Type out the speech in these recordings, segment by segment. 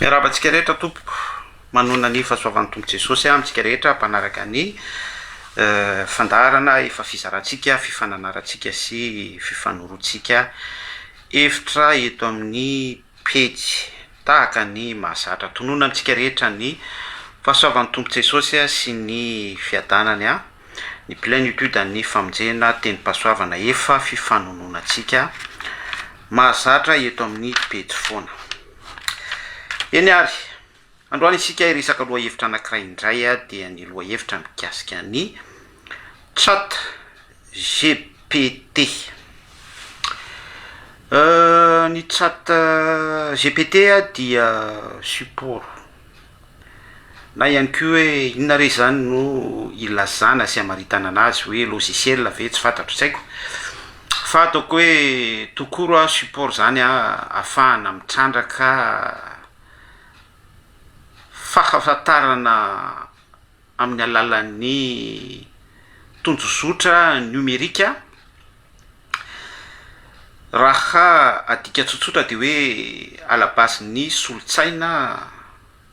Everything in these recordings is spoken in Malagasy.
Miarahaba antsika rehetra tompoko, manonona ny fahasoavan'ny Tompo Jesosy amintsika rehetra mpanaraka ny fandaharana efa fizarantsika, fifananarantsika sy fifanoroantsika hevitra eto amin'ny pejy tahaka ny mahazatra. Tononina amintsika rehetra ny fahasoavan'ny Tompo Jesosy sy ny fiadanany, ny plenitude ny famonjena tenim-pahasoavana efa fifanononantsika mahazatra eto amin'ny pejy foana. Eny ary, androany isika hiresaka lohahevitra anankiray indray dia ny lohahevitra mikasika ny chat GPT. Ny chat GPT dia support na ihany koa hoe inona re izany no ilazana sy hamaritana anazy hoe logiciel ve tsy fantatro tsy haiko fa ataoko hoe tout court a support zany a ahafahana mitrandraka fahafantarana amin'ny alalan'ny tondrozotra nomerika raha adika tsotsotra de hoe à la base ny solontsaina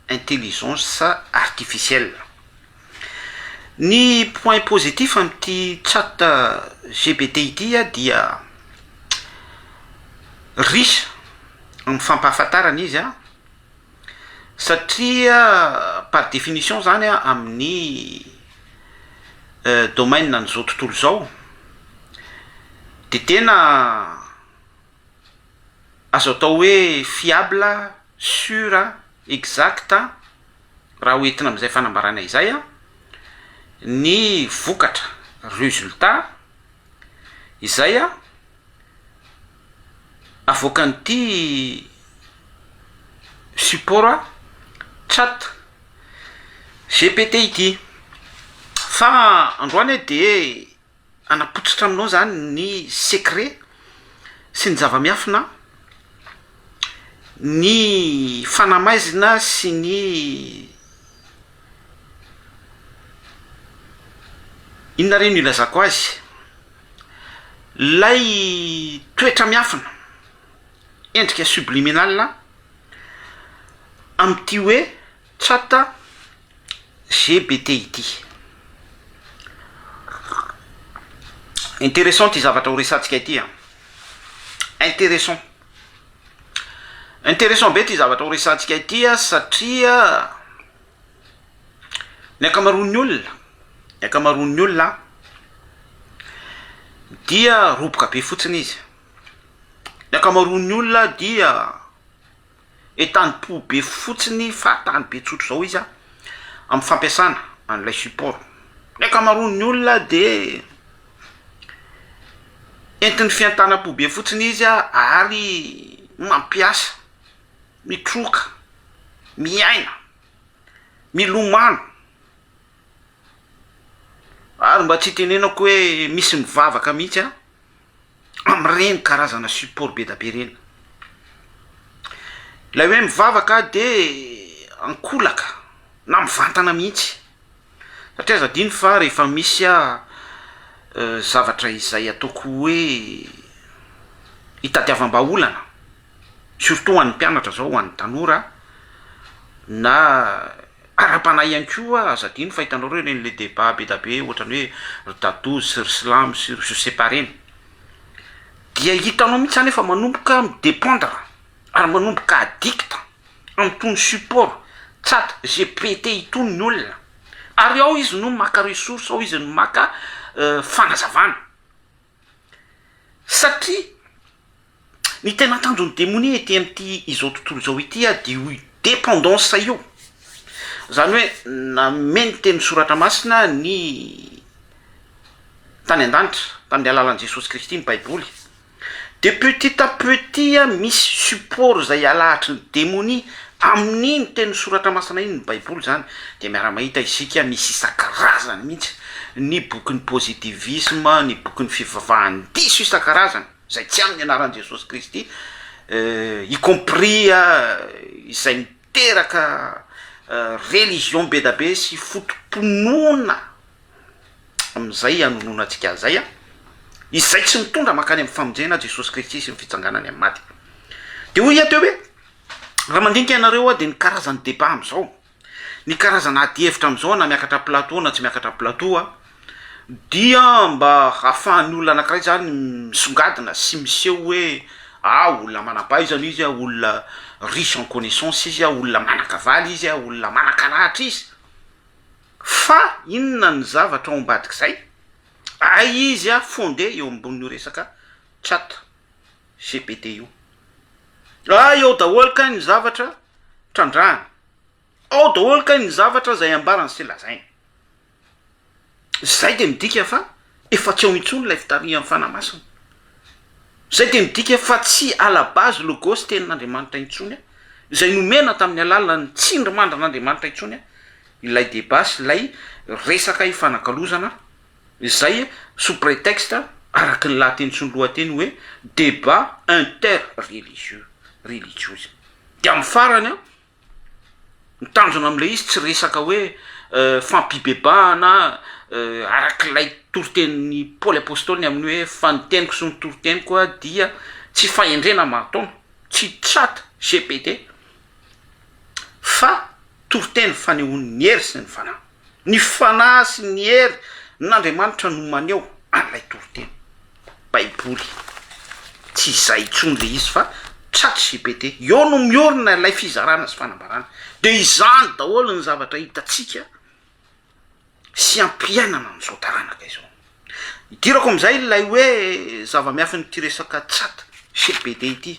intelligence artificielle. Ny point positif amin'ity chat GPT ity dia riche amin'ny fampahafantarana izy an, satria par définition zany an amin'ny domaine an'izao tontolo izao de tena azo atao hoe fiable, sur, exact raha hoentina amin'izay fanambarana izay an, ny vokatra, résultat, izay an avoakan'ity support chat GPT ity, fa androany aho de hanapotsitra aminao zany ny secret sy ny zava-miafina, ny fanamaizina sy ny inona re no ilazako azy, lay toetra miafina, endrika subliminal amin'ity hoe chat GBT ity. Interessant ity zavatra ho resahantsika ity an! Interessant, interessant be ity zavatra ho resahantsika ity an satria ny ankamaroan'ny olona, ny ankamaroan'ny olona dia roboka be fotsiny izy, ny ankamaroan'ny olona dia entanim-po be fotsiny, fahatany be tsotra izao izy an, amin'ny fampiasana an'ilay support. Ny ankamaroan'ny olona de entin'ny fientanam-po be fotsiny izy an, ary mampiasa, mitroka, miaina, milomano, ary mba tsy hitenenako hoe misy mivavaka mihitsy an. amin'ireny karazana support be da be ireny. Ilay hoe mivavaka de ankolaka na mivantana mihitsy satria aza adino fa rehefa misy zavatra izay ataoko hoe hitadiavam-bahaolana surtout ho an'ny mpianatra zao, ho an'ny tanora na ara-panahy ihany koa, aza adino fa hitanao reo ireny le debat be da be ohatran'ny hoe ry dadouzy sy ry silamo sy ry je sais pas reny, dia hitanao mihitsy zany efa manomboka mi-dependre ary manomboka addict amin'itony support chat GPT itony ny olona, ary ao izy no maka ressource, ao izy no maka fanazavana, satria Ny tena tanjon'ny demonia ety amin'ity izao tontolo izao ity dia io dependance io, zany hoe nameno teny soratra masina ny tany an-danitra tamin'ny alalan'i Jesosy Kristy ny baiboly, de petit à petit misy support zay alahatry ny demonia amin'iny teny soratra masina iny ny baiboly zany, de miara-mahita isika misy isan-karazany mihitsy ny bokin'ny positivisme, ny bokin'ny fivavahan-diso isan-karazany. izay tsy amin'ny anaran'i Jesosy Kristy, y compris izay miteraka religion be da be sy foto-pinoana amin'izay anononantsika azy zay an, izay tsy mitondra mankany amin'ny famonjena Jesosy Kristy sy ny fitsanganany amin'ny maty. De hoy aho teo hoe. Raha mandinika ianareo dia ny karazan'ny débat amin'izao, ny karazana adihevitra amin'izao na miakatra plateau na tsy miakatra plateau dia mba ahafahan'ny olona anankiray zany misongadina sy miseho hoe ah olona manam-pahaizana izy ah, olona riche en connaissance izy ah, olona manan-kavaly izy ah, olona manan-kalahatra izy. Fa inona ny zavatra ao ambadik'izay? Hay izy ah fondé eo ambonin'io resaka chat GPT io. Hay ao daholo kay ny zavatra trandrahany. Ao daholo kay ny zavatra izay ambarany sy lazainy. Izay dia midika fa efa tsy ao intsony ilay fitarihan'ny Fanahy Masina. Izay dia midika fa tsy à la base logos tenin'Andriamanitra intsony, izay nomena tamin'ny alalan'ny tsindrimandrin'Andriamanitra intsony ilay débat sy ilay resaka ifanakalozana izay sous prétexte araka ny lahateny sy ny lohateny hoe débat inter-religieux, religiozy. Dia amin'ny farany an, ny tanjona amin'ilay izy tsy resaka hoe fampibebahana arak'ilay toritenin'i Paoly Apostoly ny amin'ny hoe fa ny teniko sy ny toriteniko dia tsy fahendrena mahataona, tsy chat GPT fa toriteny fanehoan'ny hery sy ny fanahy. Ny fanahy sy ny hery n'Andriamanitra no maneho an'ilay toriteny. Baiboly. Tsy izay intsony ilay izy fa chat GPT. Eo no miorina ilay fizarana sy fanambarana. Dia izany daholo ny zavatra hitantsika sy ampiainana amin'izao taranaka izao. Idirako amin'izay ilay hoe zava-miafin'ity resaka chat GPT ity.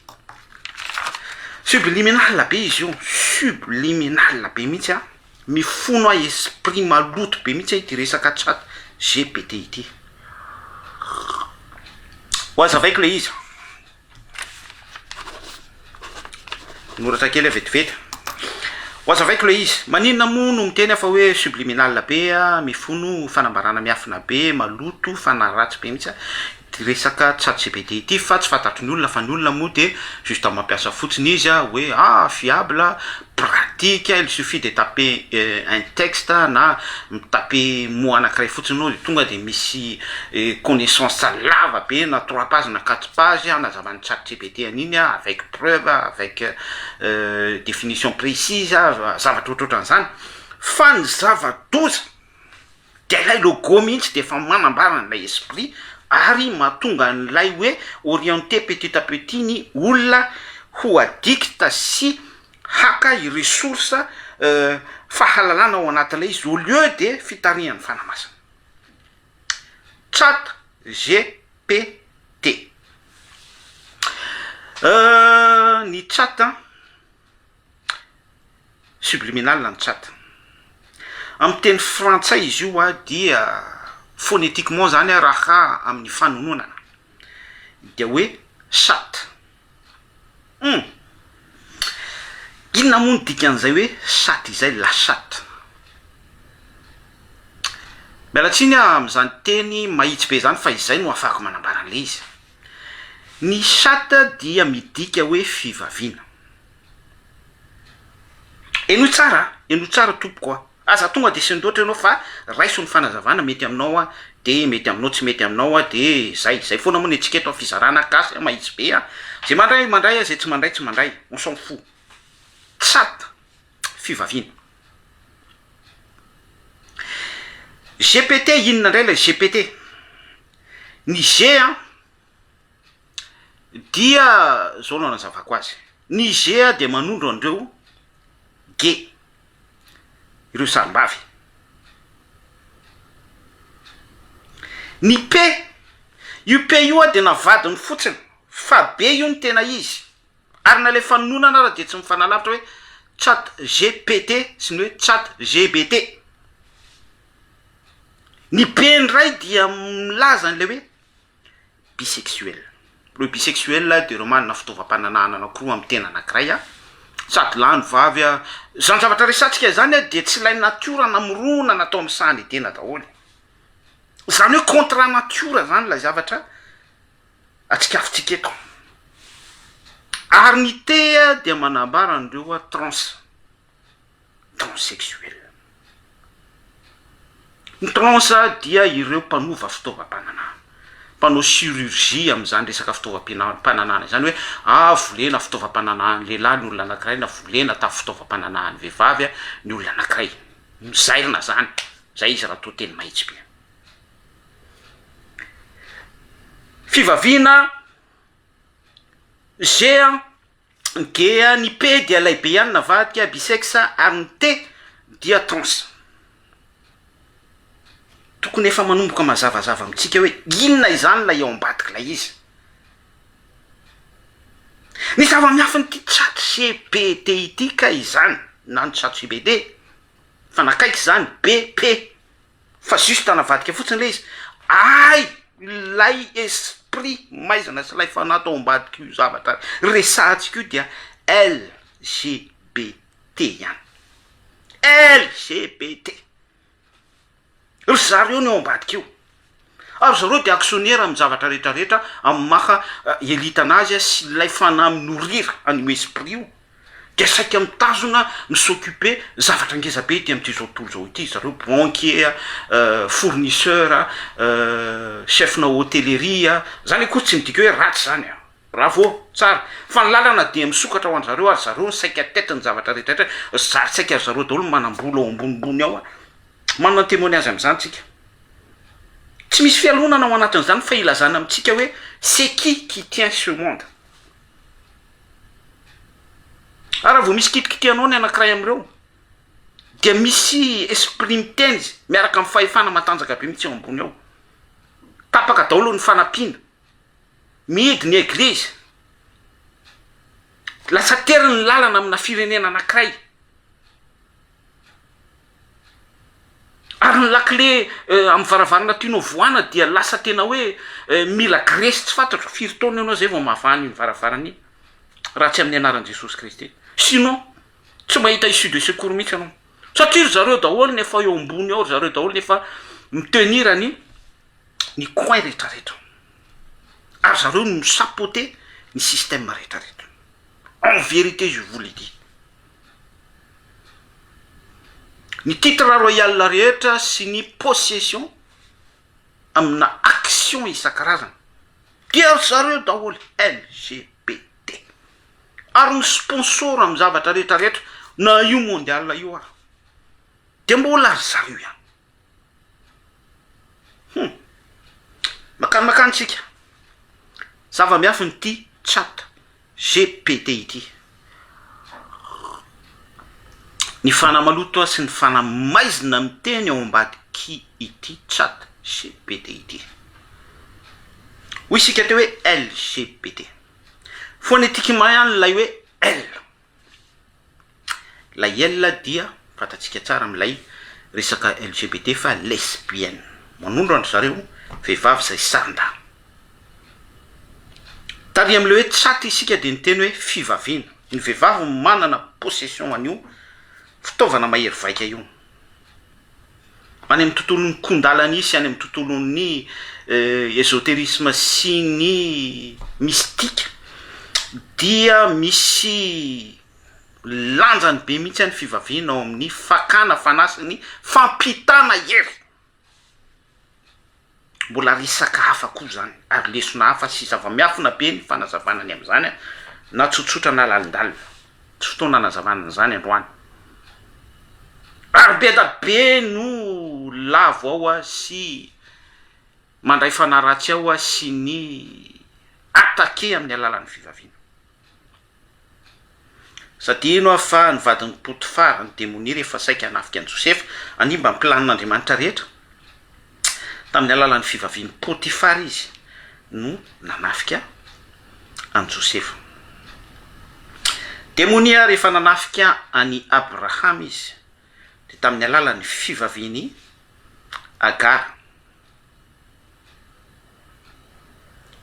Subliminal be izy io, subliminal be mihitsy an, mifono ahy esprit maloto be mihitsy ity resaka chat GPT ity. Ho azavaiko ilay izy. Hanoratra kely aho vetivety. Ho azavaiko ilay izy. Maninona moa no miteny aho fa hoe subliminal be, mifono fanambarana miafina be, maloto, fanahy ratsy be mihitsy ity resaka chat GPT ity fa tsy fantatry ny olona fa ny olona moa dia juste mampiasa fotsiny izy hoe ah fiable, pratique, il suffit de taper un texte na mi-taper mot anakiray fotsiny ianao de tonga de misy connaissance lava be na trois pages na quatre pages hanazavan'ny chat GPT an'iny avec preuve, avec définition précise, zavatra ohatrohatran'izany, fa ny zava-doza dia ilay logo mihitsy dia efa manambara an'ilay esprit ary mahatonga an'ilay hoe orienté petit à petit ny olona ho addict sy haka ireo source fahalalana ao anatin'ilay izy au lieu de fitarihan'ny Fanahy Masina. Chat GPT. Ny chat an. Subliminal ny chat. Amin'ny teny frantsay izy io dia phonétiquement zany raha amin'ny fanononana dia hoe chat. Hum! Inona moa ny dikan'izay hoe chat izay, la chatte? Miala tsiny aho amin'izany teny mahitsy be izany fa izay no ahafahako manambara an'ilay izy. Ny chatte dia midika hoe fivaviana. Henoy tsara a, henoy tsara tompoko a! Aza tonga de sendoatra ianao fa raiso ny fanazavana mety aminao a, de mety aminao tsy mety aminao a, de zay, zay foana moa ny antsika eto a, fizarana gasy a, mahitsy be a, ze mandray mandray a, ze tsy mandray tsy mandray, on s'en fout. Chat, fivaviana. GPT inona indray ilay GPT? Ny G a. Dia zao no anazavako azy, ny G dia manondro an'ireo gay, ireo sarim-bavy. Ny P, io P io dia navadiny fotsiny fa be io ny tena izy, ary na ilay fanononana ara dia tsy mifanalavitra hoe chat GPT sy ny hoe chat GBT. Ny P indray dia milaza an'ilay hoe bisexuel. Ireo bisexuel dia ireo manana fitaovam-pananahana anankiroa amin'ny tena anankiray, sady lahy no vavy. Izany zavatra resahantsika izany dia tsy ilay natiora namorona natao amin'ny sahan'i Edena daholo. Izany hoe contre nature izany ilay zavatra atsikafontsika eto. Ary ny T dia manambara an'ireo trans. Transsexuel. Ny trans dia ireo mpanova fitaovam-pananahana. mpanao chirurgie amin'izany resaka fitaovam-pananahana izany hoe ah volena fitaovam-pananahan'ny lehilahy ny olona anankiray na volena ta fitaovam-pananahan'ny vehivavy ny olona anankiray. Mizairina zany. Zay izy raha toa teny mahitsy be. Fivaviana G a, ny G a, ny P dia ilay be ihany navadika bisexe ary ny T dia trans. Tokony efa manomboka mazavazava amintsika hoe inona izany ilay ao ambadik'ilay izy. Ny zava-miafin'ity chat GPT ity kay izany na ny chat GPT fa nakaiky izany BP fa juste navadika fotsiny ilay izy, hay ilay esprit maizina sy ilay fanahy tao ambadik'io zavatra resahantsika io dia LGBT ihany, LGBT. Ry zareo no ao ambadika io. Ary ry zareo dia actionnaire amin'ny zavatra rehetra rehetra amin'ny maha elite anazy sy ilay fanahy mi-nourrir an'io esprit io dia saika mitazona mi-s'occuper zavatra ngeza be ety amin'ity zao tontolo izao ity zareo, banquier, fournisseur, chef-na hôtellerie, zany akory tsy midika hoe ratsy zany an! Bravo, tsara. Fa ny lalana dia misokatra ho an-dRzareo ary zareo no saika tête ny zavatra rehetra rehetra, zary saika ry zareo daholo no manam-bola ao ambonimbony ao a. Manana témoignage amin'izany tsika. Tsy misy fialonana ao anatin'izany fa ilazana amintsika hoe c'est qui qui tient ce monde. Ary raha vao misy kitikitihanao ny anankiray amin'ireo dia misy esprit miteny izy miaraka amin'ny fahefana matanjaka be mihitsy ao ambony ao. Tapaka daholo ny fanampiana. Mihidy ny eglizy. Lasa tery ny lalana amina firenena anankiray. Ary ny lakile amin'ny varavarana tianao vohana dia lasa tena hoe mila gresy tsy fantatro firy taona ianao zay vao mahavaha an'iny varavarana iny raha tsy amin'ny anaran'i Jesosy Kristy. Sinon tsy mahita issue de secours mihitsy ianao. Satria ry zareo daholo ny efa eo ambony ao, ry zareo daholo ny efa mi-tenir ny ny coin rehetra rehetra ary zareo no mi-sapoter ny système rehetra rehetra en vérité je vous le dis ny titre royal rehetra sy ny possession amina action isan-karazany dia ry zareo daholo LGBT ary ny sponsor amin'ny zavatra rehetra rehetra na io mondial io ary dia mbola ry zareo ihany. Hum. Makany makany tsika. Zava-miafina ity chat GPT ity. Ny fanahy maloto sy ny fanahy maizina miteny ao ambadiky ity chat GPT ity. Hoy isika teo hoe LGBT. Phonétiquement ihany ilay hoe L. Ilay L dia fantatsika tsara amin'ilay resaka LGBT fa lesbienne. Manondro an-dry zareo vehivavy izay sarin-dahy. Tary amin'ilay hoe tsaty isika dia niteny hoe fivaviana. Ny vehivavy no manana possession an'io fitaovana mahery vaika io. Any amin'ny tontolon'ny kundalani sy any amin'ny tontolon'ny esoterisme sy ny mystique dia misy lanjany be mihitsy ny fivaviana ao amin'ny fakana fanahy sy ny fampitana hery. Mbola resaka hafa koa izany ary lesona hafa sy zava-miafina be ny fanazavana ny amin'izany na tsotsotra na lalindalina. Tsy fotoana hanazavana an'izany androany. Ary be da be no lavo ao sy mandray fanahy ratsy ao sy ny attaquer amin'ny alalan'ny fivaviana. Sady hino aho fa ny vadin'i Potifara, ny demonia rehefa saika hanafika an'i Josefa, hanimba ny planin'Andriamanitra rehetra, tamin'ny alalan'ny fivavian'i Potifara izy no nanafika an'i Josefa. Demonia rehefa nanafika an'i Abrahama izy, dia tamin'ny alalan'ny fivavian'i Agara.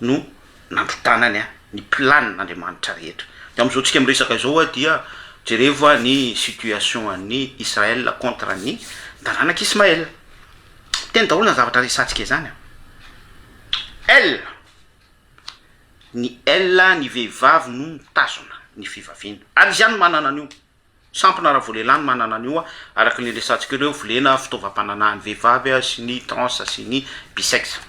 no nandrodanany ny plan n'Andriamanitra rehetra. Dia amin'izao tsika miresaka izao dia jerevo ny situation an'i Israël contre ny taranak'i Ismaël. Teny daholo ny zavatra resahantsika izany. L, ny L ny vehivavy no mitazona ny fivaviana. Ary izy ihany no manana an'io. Sampona raha vao lehilahy no manana an'io araka ny resahantsika ireo volena fitaovam-pananahan'ny vehivavy sy ny trans sy ny bisexe.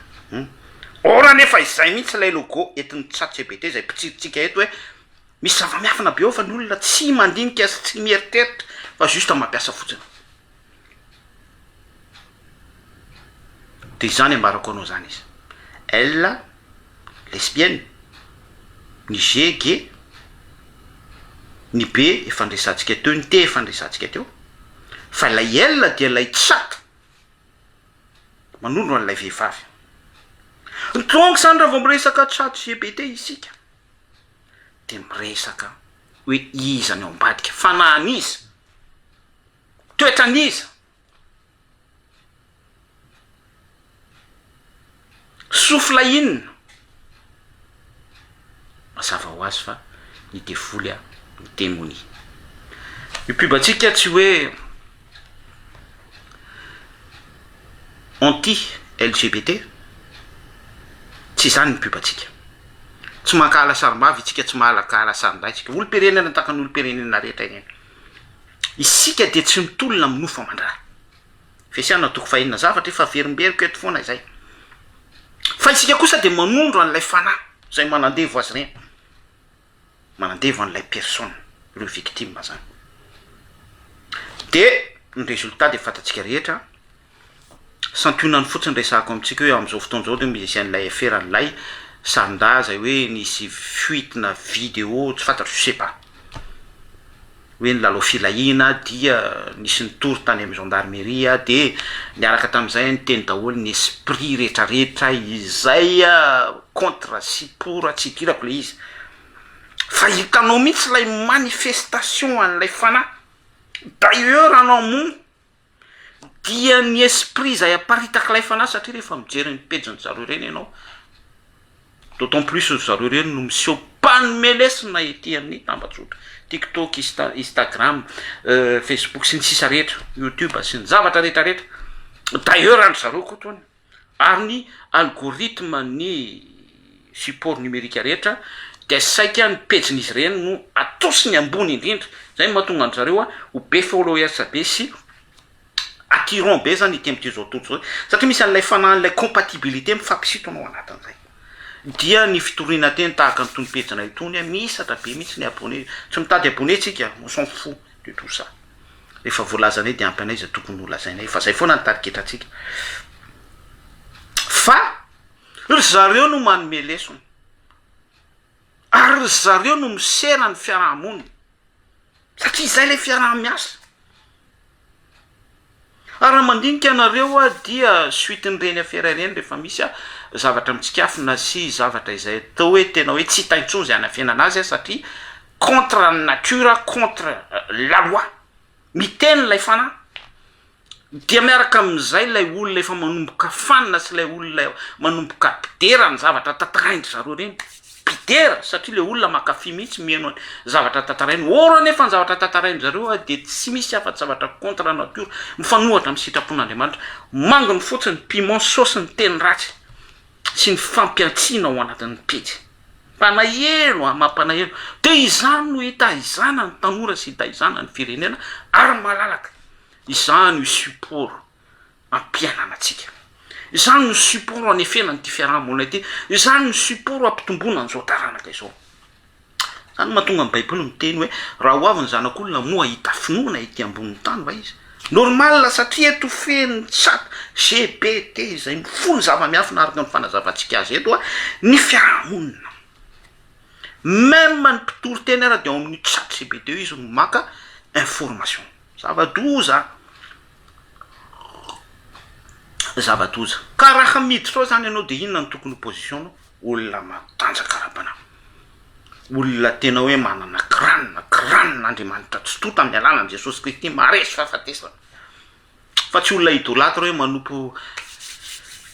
Or anefa izay mihitsy ilay logo entin'ny chat-gpt izay mpitsiritsika eto hoe misy zava-miafina be ao fa ny olona tsy mandinika sy tsy mieritreritra fa juste mampiasa fotsiny. Dia izany ambarako anao izany izy. L, lesbienne, ny G, gay, ny B efa niresahantsika teo, ny T efa niresahantsika teo, fa ilay L dia ilay chat manondro an'ilay vehivavy. Donc izany raha vao miresaka chat GPT isika dia miresaka hoe iza ny ao ambadika, fanahin'iza, toetran'iza. Souffle inona? Mazava ho azy fa ny devoly a, ny demonia. Io pub antsika tsy hoe anti LGBT, tsy izany ny pub antsika. Tsy mankahala sarim-bavy isika, tsy mahalakahala sarin-dahy isika. Olom-pirenena tahaka ny olom-pirenena rehetra ireny. Isika dia tsy mitolona amin'ny nofo aman-drà. Efesiana toko fahenina, zavatra efa averimberiko eto foana izay. Fa isika kosa dia manondro an'ilay fanahy izay manandevo azy ireny, manandevo an'ilay personne, ireo victime zany. Dia ny résultat dia fantatsika rehetra, Santionany fotsiny resahako amintsika hoe amin'izao fotoana izao dia misy an'ilay affaire an'ilay sarin-dahy izay hoe nisy fuite na vidéo tsy fantatro je sais pas hoe nilalao filahiana dia nisy nitory tany amin'ny gendarmerie dia niaraka tamin'izay niteny daholo ny esprit retraretra izay contre sy pour tsy idirako ilay izy fa hitanao mihitsy ilay manifestation an'ilay fanahy d'ailleurs anao moa Dia ny esprit izay aparitak'ilay fanahy satria rehefa mijery ny pejin-dry zareo ireny ianao, d'autant plus ry zareo ireny no miseho mpanome lesona ety amin'ny tambajotra, tiktok, instagram, facebook sy ny sisa rehetra, youtube sy ny zavatra rehetra rehetra, d'ailleurs an-dry zareo koa tony. Ary ny algorithme ny support numérique rehetra dia saika ny pejin'izy ireny no atosiny ambony indrindra, zay no mahatonga an-dry zareo ho be followers be sy attirant be zany ety amin'ity zao tontolo izao satria misy an'ilay fanahin'ilay compatibilité mifampisintona ao anatin'izay. Dia ny fitoriana teny tahaka an'itony pejinay itony, mihisatra be mihitsy ny abonné, tsy mitady abonné tsika, on s'en fout de tout ça. Rehefa voalazanay dia ampy anay izay tokony ho lazainay fa zay foana ny tarigetrantsika. Fa ry zareo no manome lesona ary ry zareo no misera ny fiaraha-monina satria izay ilay fiaraha-miasa. Ary raha mandinika ianareo aho dia suite-n'ireny afera ireny rehefa misy zavatra mitsikafona sy zavatra izay atao hoe tena hoe tsy hita intsony izay hanafenana azy satria contre ny nature, contre la loi, miteny ilay fanahy, dia miaraka amin'izay ilay olona efa manomboka fanina sy ilay olona manomboka mpidera ny zavatra tantarain-dry zareo ireny. Mpidera satria le olona mankafy mihitsy mihaino ny zavatra tantarainy, or anefa ny zavatra tantarain-dry zareo dia tsy misy afa-tsy zavatra contre nature, mifanohitra amin'ny sitrapon'Andriamanitra, manginy fotsiny, piment, saosy ny teny ratsy sy ny fampihantsiana ao anatin'ny pejy. Mpanahelo a, mampanahelo. Dia izany no itaizana ny tanora sy itaizana ny firenena ary malalaka. Izany io support ampiainana antsika. Izany no support anefena an'ity fiaraha-monina ity. Izany no support ampitomboana an'izao taranaka izao. Izany no mahatonga ny Baiboly miteny hoe raha ho avy ny Zanak'olona moa hahita finoana ety ambonin'ny tany va izy? Normal satria eto feno chat GPT izay mifono zava-miafina araka ny fanazavantsika azy eto ny fiaraha-monina. Même ny mpitory teny ara dia ao amin'io chat GPT io izy no maka information. Zava-doza! Zava-doza. Ka raha miditra ao zany ianao de inona no tokony ho position-nao? Olona matanjaka ara-panahy. Olona tena hoe manana crâne, crâne Andriamanitra Tsitoha tamin'ny alalan'i Jesosy Kristy maharesy fahafatesana. Fa tsy olona idolâtre hoe manompo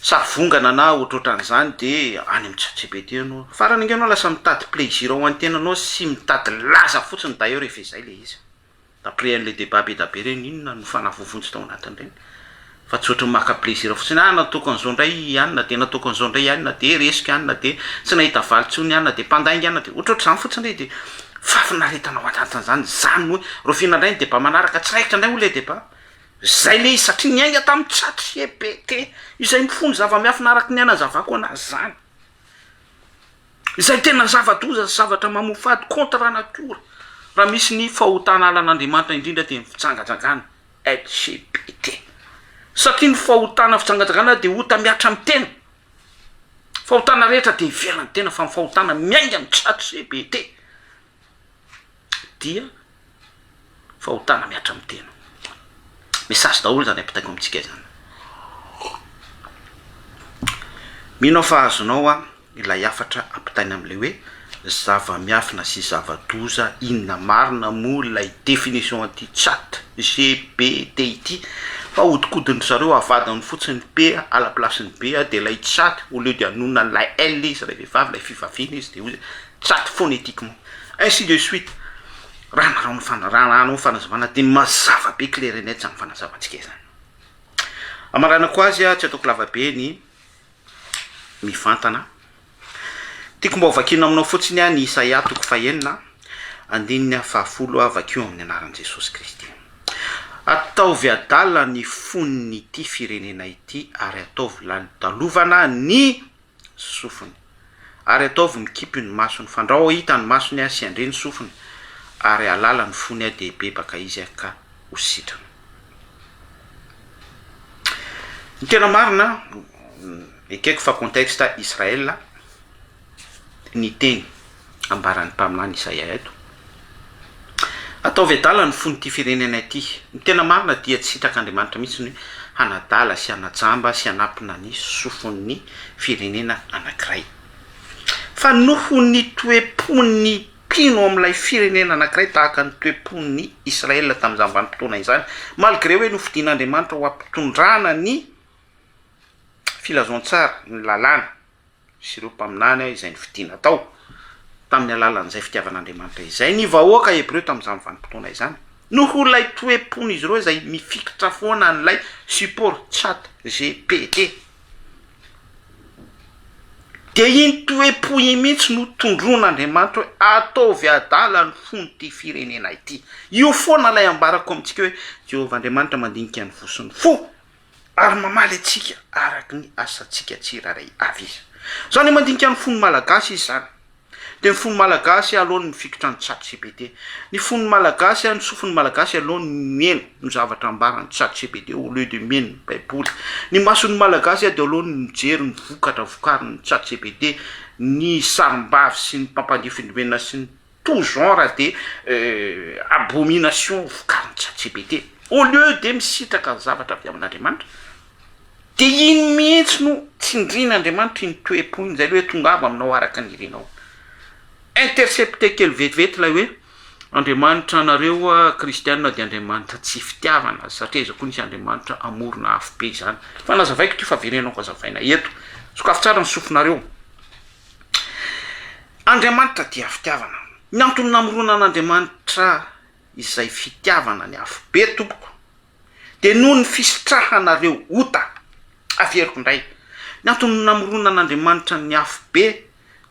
sarivongana na ohatrohatran'izany de any amin'ny chat-gpt ianao. Farany ange ianao lasa mitady plaisir ho an'ny tenanao sy mitady laza fotsiny d'ailleurs efa izay le izy. D'après an'ilay débat be da be ireny, inona no fanahy voavonjy tao anatin'ireny? Fa tsy ohatran'ny maka plaisir fotsiny, ah nataoko an'izao indray i anona, dia nataoko an'izao indray i anona, dia resiko i anona, dia tsy nahita valy intsony i anona, dia mpandainga anona, dia ohatrohatr'izany fotsiny ilay dia fahafinaretana ao anatin'izany, izany no hoe, rahoviana indray ny débat manaraka, tsy raikitra indray hoy ilay débat, izay ilay izy satria niainga tamin'ny chat gpt izay mifono zava-miafina araka ny hanazavako anazy izany. Izay tena zava-doza sy zavatra mamoafady contre nature raha misy ny fahotana halan'Andriamanitra indrindra dia ny fijangajangana, LGBT. Satria ny fahotana fijangajangana dia ota mihatra amin'ny tena. Fahotana rehetra dia ivelan'ny tena fa ny fahotana miainga amin'ny chat GPT dia fahotana mihatra amin'ny tena. Message daholo izany ampitaiko amintsika izany. Mino aho fa azonao an ilay hafatra ampitaina amin'ilay hoe zava-miafina sy zava-doza inona marina moa ilay définition an'ity chat GPT ity fa ahodikodin-dry zareo avadiny fotsiny ny P à la place-n'ny B dia ilay chat au lieu de hanonona an'ilay L izy ilay vehivavy ilay fivaviana izy dia hoy chat phonétiquement ainsi de suite raha narao ny fana- raha arahanao ny fanazavana dia mazava be clair et net izany fanazavantsika izany. Amaranako azy tsy ataoko lava be ny mivantana. Tiako mba ho vakiana aminao fotsiny ny Isaia toko fahenina, andininy fahafolo vakio amin'ny anaran'i Jesosy Kristy. Ataovy adala ny fon'ity firenena ity ary ataovy lalodalovana ny sofiny. Ary ataovy mikipy ny masony, fandrao hahita ny masony sy handre ny sofiny, ary hahalala ny fony dia hibebaka izy ka ho sitrana. Ny tena marina, ekeko fa contexte Israël ny teny ambaran'ny mpaminany Isaia eto. Ataovy adala ny fon'ity firenena ity. Ny tena marina dia tsy sitrak'Andriamanitra mihitsy ny hanadala sy hanajamba sy hanapina ny sofon'ny firenena anankiray. Fa noho ny toe-pon'ny mpino amin'ilay firenena anankiray tahaka ny toe-pon'ny Israël tamin'izany vanim-potoana izany, malgré hoe nofidin'Andriamanitra ho ampitondrana ny filazantsara, ny lalàna sy ireo mpaminany izay nofidina tao, tamin'ny alalan'izay fitiavan'Andriamanitra izay ny vahoaka hebreo tamin'izany vanim-potoana izany, noho ilay toe-pon'izy ireo izay mifikitra foana an'ilay support chat GPT. Dia iny toe-po iny mihitsy no tondroin'Andriamanitra hoe ataovy adala ny fon'ity firenena ity. Io foana ilay ambarako amintsika hoe Jehovah Andriamanitra mandinika ny fo sy ny fo ary mamaly antsika araka ny asantsika tsirairay avy Izy. Izany hoe mandinika ny fon'ny Malagasy Izy izany. Dia ny fon'ny Malagasy aloha no mifikitra ny chat gpt. Ny fon'ny Malagasy, ny sofin'ny Malagasy aloha no miheno ny zavatra ambaran'ny chat gpt au lieu de miheno ny baiboly. Ny mason'ny Malagasy dia aloha no mijery ny vokatra vokarin'ny chat gpt, ny sarimbavy sy ny mpampandefindrimena sy ny tout genre de abomination vokarin'ny chat gpt. Au lieu de misitraka ny zavatra avy amin'Andriamanitra. Dia iny mihitsy no tsindrin'Andriamanitra iny toe-po iny, izay ilay hoe tongava aminao araka ny irinao. Intercepter kely vetivety ilay hoe Andriamanitra anareo kristiana dia Andriamanitra tsy fitiavana, satria aiza koa nisy Andriamanitra hamorona afobe izany. Fa nazavaiko ity fa verenako hazavaina eto. Sokafy tsara ny sofinareo. Andriamanitra dia fitiavana. Ny antony namoronan'Andriamanitra izay fitiavana ny afobe tompoko dia noho ny fisitrahanareo ota. Averiko indray, ny antony namoronan'Andriamanitra ny afobe,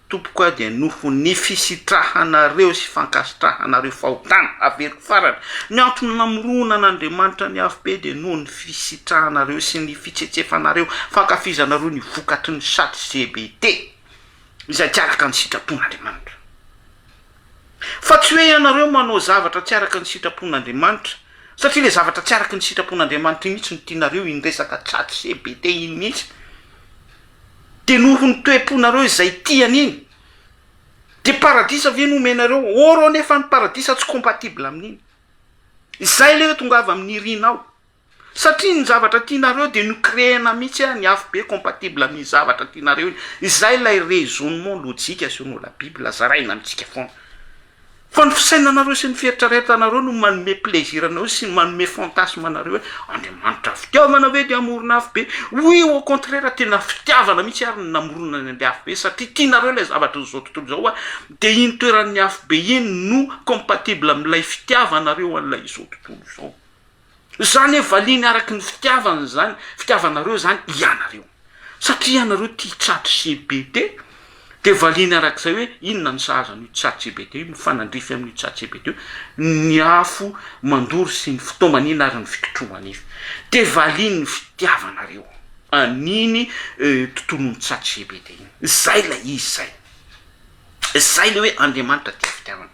tompoko a, dia noho ny fisitrahanareo sy fankasitrahanareo fahotana. Averiko farany, ny antony namoronan'Andriamanitra ny afobe dia noho ny fisitrahanareo sy ny fitsetsefanareo, fankafizanareo ny vokatry ny chat GBT, izay tsy araka ny sitrapon'Andriamanitra. Fa tsy hoe ianareo manao zavatra tsy araka ny sitrapon'Andriamanitra, satria ilay zavatra tsy araka ny sitrapon'Andriamanitra iny mihitsy no tianareo, iny resaka chat CBT iny mihitsy, dia noho ny toe-ponareo izay tia an'iny, dia paradisa ve no omenareo? Or anefa ny paradisa tsy compatible amin'iny. Izay ilay hoe tongava amin'ny irinao. Satria ny zavatra tianareo dia no-créer-na mihitsy ny afobe compatible amin'iny zavatra tianareo iny. Izay ilay raisonnement lojika selon la bible zaraina amintsika foana. Fa ny fisainanareo sy ny fieritreretanareo no manome plaisir anareo sy manome fantasme anareo hoe Andriamanitra fitiavana ve dia hamorona afobe? Oui au contraire tena fitiavana mihitsy ary ny namoronany an'ilay afobe satria tianareo ilay zavatra izao tontolo izao dia iny toeran'ny afobe iny no compatible amin'ilay fitiavanareo an'ilay izao tontolo izao. Izany hoe valiany araka ny fitiavany izany, fitiavanareo izany ianareo. Satria ianareo tia chat gpt, dia valiany arak'izay hoe inona no sahaza an'io chat gpt io, mifanandrify amin'io chat gpt io, ny afo mandoro sy ny fitaomanina ary ny fikitrohanify. Dia valiany ny fitiavanareo an'iny tontolon'ny chat gpt iny. Izay ilay izy izay. Izay ilay hoe Andriamanitra dia fitiavana.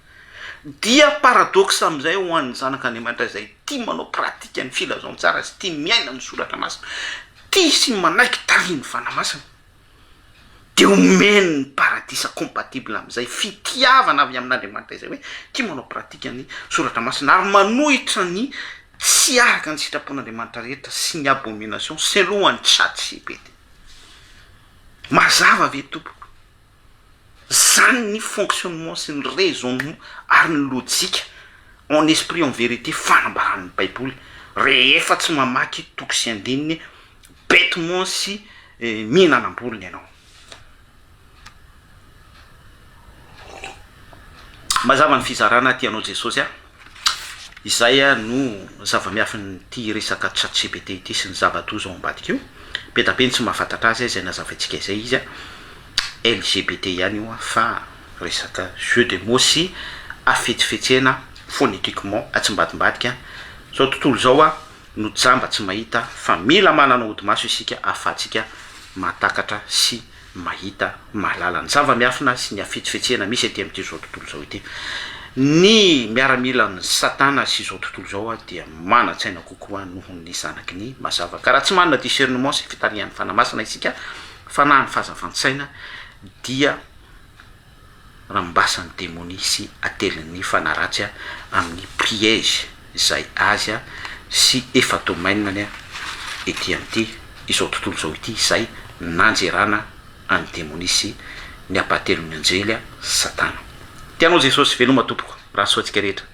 Dia paradoxe amin'izay ho an'ny zanak'Andriamanitra izay tia manao pratique ny filazantsara sy tia miaina ny soratra masina, tia sy manaiky tarihin'ny Fanahy Masina, dia omeny ny paradisa compatible amin'izay fitiavana avy amin'Andriamanitra izay hoe tia manao pratique ny soratra masina ary manohitra ny tsy araka ny sitrapon'Andriamanitra rehetra sy ny abomination selon an'i ChatGPT. Mazava ve tompoko? Zany ny fonctionnement sy ny raisonnement ary ny lojika en esprit en vérité fanambaran'ny baiboly rehefa tsy mamaky toko sy andininy bêtement sy mihinana am-bolony ianao. Mazava ny fizarana tianao Jesosy a! Izay no zava-miafin'ity resaka chatgpt ity sy ny zava-doza ao ambadika io. Be da be ny tsy mahafantatra azy izay nazavaintsika izay izy LGBT ihany io fa resaka jeu de mots sy hafetsifetsena phonétiquement atsimbadimbadika. Izao tontolo izao no jamba tsy mahita fa mila manana odi-maso isika ahafahantsika mahatakatra sy mahita, mahalala ny zava-miafina sy ny hafetsifetsena misy ety amin'ity izao tontolo izao ity. Ny miaramilan'i Satana sy izao tontolo izao dia manan-tsaina kokoa noho ny zanaky ny mazava. Ka raha tsy manana discernement sy fitarihan'ny Fanahy Masina isika, fanahin'ny fahazavan-tsaina, dia rambasan'ny demonia sy atelin'ny fanahy ratsy amin'ny piège izay azy sy efa domaine-ny ety amin'ity izao tontolo izao ity izay nanjerana an'ny demonia sy ny ampahatelon'ny anjely satana. Tianao Jesosy, veloma tompoko, raha soa antsika rehetra.